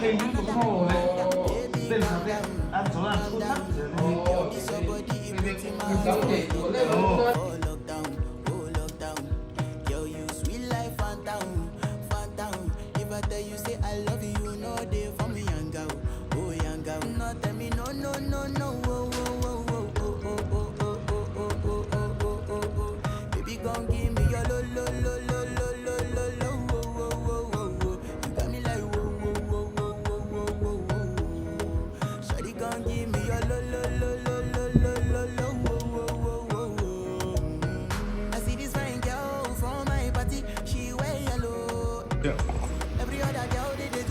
Hei hi thawmhnaw leh bench ah te an chawl a an chhut thlap zel te hi.